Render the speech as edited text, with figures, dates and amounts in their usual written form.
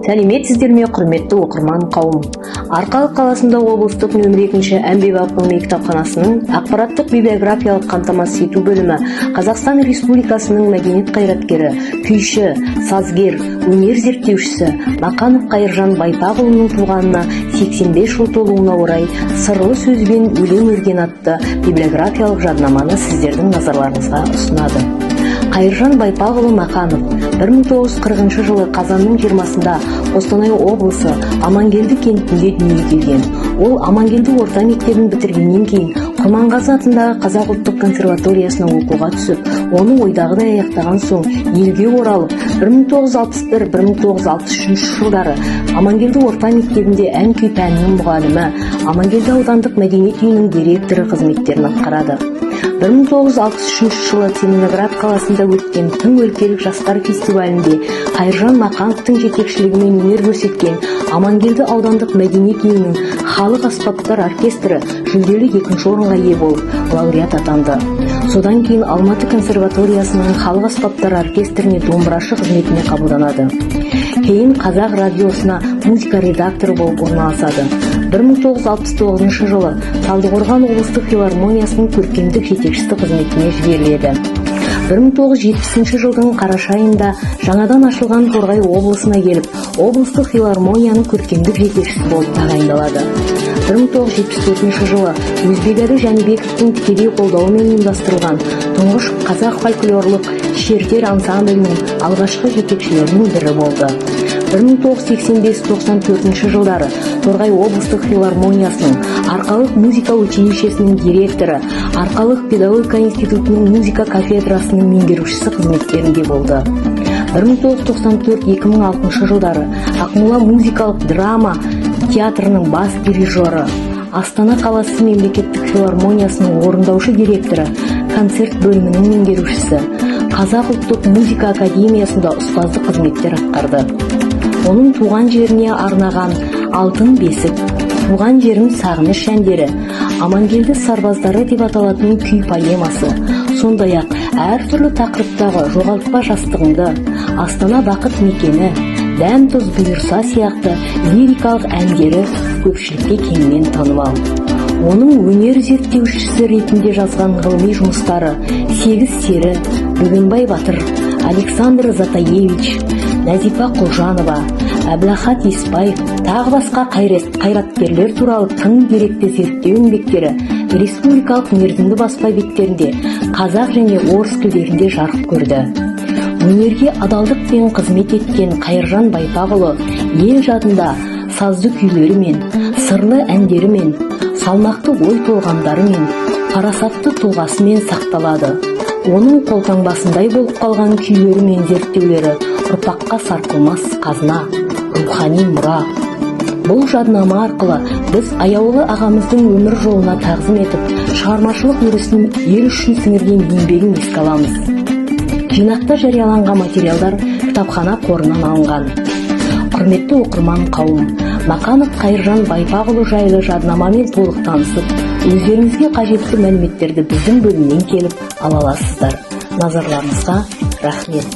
Сәлеметсіздер ме, құрметті оқырман қауым! Арқалық қаласында облыстық нөмір 2 әмбебап ғылыми кітапханасының ақпараттық библиографиялық қамтамасыз ету бөлімі Қазақстан Республикасының мәдениет қайраткері, күйші, сазгер, өнер зерттеушісі Мақанов Қайыржан Байпақұлының туғанына 85 жыл толуына орай «Сырлы сөзбен өлең өрген» атты библиографиялық жаднаманы сіздердің назарларыңызға ұсынады. Қайыржан Байпақұлы Мақанов 1940 жылы қазанның 20-сында Қостанай облысы Амангелді кентінде дүниеге келген. Ол Амангелді орта мектебін бітіргеннен кейін Құрманғазы атындағы Қазақ ұлттық консерваториясына оқуға түсіп, оны ойдағыдай аяқтаған соң елге оралып, 1961-1963 жылдары Амангелді орта мектебінде ән күй пәнінің мұғалімі, Амангелді аудандық мәдениет үйінің директоры қызметтерін атқарады. 1963 жылы Целиноград қаласында өткен тың өлкелік жастар фестивалінде Қайыржан Мақановтың жетекшілігімен өнер көрсеткен Амангелді аудандық мәдениет үйінің халық аспаптар оркестрі жүлделі екінші орынға ие болып, лауреат атанды. Содан кейін Алматы консерваториясының халық аспаптар оркестріне домбырашы қызметіне қабылданады. Кейін Қазақ радиосына музыка редакторы болып орналасады. 1969 жылы Талдықорған облыстық филармониясының көркемдік жетекшісі қызметіне жіберіледі. 1970 жылдың қараша айында жаңадан ашылған Торғай облысына келіп, облыстық филармонияның көркемдік жетекшісі болып тағайындалады. 1974 жылы Өзбекәлі Жәнібековтің тікелей қолдауымен ұйымдастырылған тұңғыш қазақ фольклорлық «Шертер» ансамблінің алғашқы жетекшілерінің бірі болды. 1985-94 жылдары Торғай облыстық филармониясының, Арқалық музыка училищесінің директоры, Арқалық педагогика институтының музыка кафедрасының меңгерушісі қызметтерінде болды. 1994-2006 жылдары Ақмола музыкалық драма театрының бас дирижері, Астана қаласы мемлекеттік филармониясының орындаушы директоры, концерт бөлімінің меңгерушісі, Қазақ ұлттық музыка академиясында ұстаздық қызметтер атқарды. Оның туған жеріне арнаған «Алтын бесік», «Туған жерім», «Сағыныш» әндері, «Амангелді сарбаздары» деп аталатын күй поэмасы, сондай ақ әртүрлі тақырыптағы «Жоғалтпа жастығыңды», «Астана бақыт мекені», «Дәм тұз бұйырса» сияқты лирикалық әндері көпшілікке кеңінен танымал. Оның өнер зерттеушісі ретінде жазған ғылыми жұмыстары Сегіз сері, Бөгенбай батыр, Александр Затаевич, Нәзипа Құлжанова, Әбілахат Еспаев, тағы басқа қайраткерлер туралы тың деректі зерттеу еңбектері республикалық мерзімді баспа беттерінде қазақ және орыс тілдерінде жарық көрді. Өнерге адалдықпен қызмет еткен Қайыржан Байпақұлы ел жадында сазды күйлерімен, сырлы әндерімен, салмақты ой толғамдарымен, парасатты тұлғасымен сақталады. Оның қолтаңбасындай болып қалған күйлері мен зерттеулері ұрпаққа сарқылмас қазына, рухани мұра. Бұл жаднама арқылы біз аяулы ағамыздың өмір жолына тағзым етіп, шығармашылық өрісін, ел үшін сіңірген еңбегін еске аламыз. Жинақта жарияланған материалдар кітапхана қорынан алынған. Құрметті оқырман қауым, Мақанов Қайыржан Байпақұлы жайлы жаднамамен толық танысып, өздеріңізге қажетті мәліметтерді біздің бөлімнен келіп ала аласыздар. Назарларыңызға рахмет.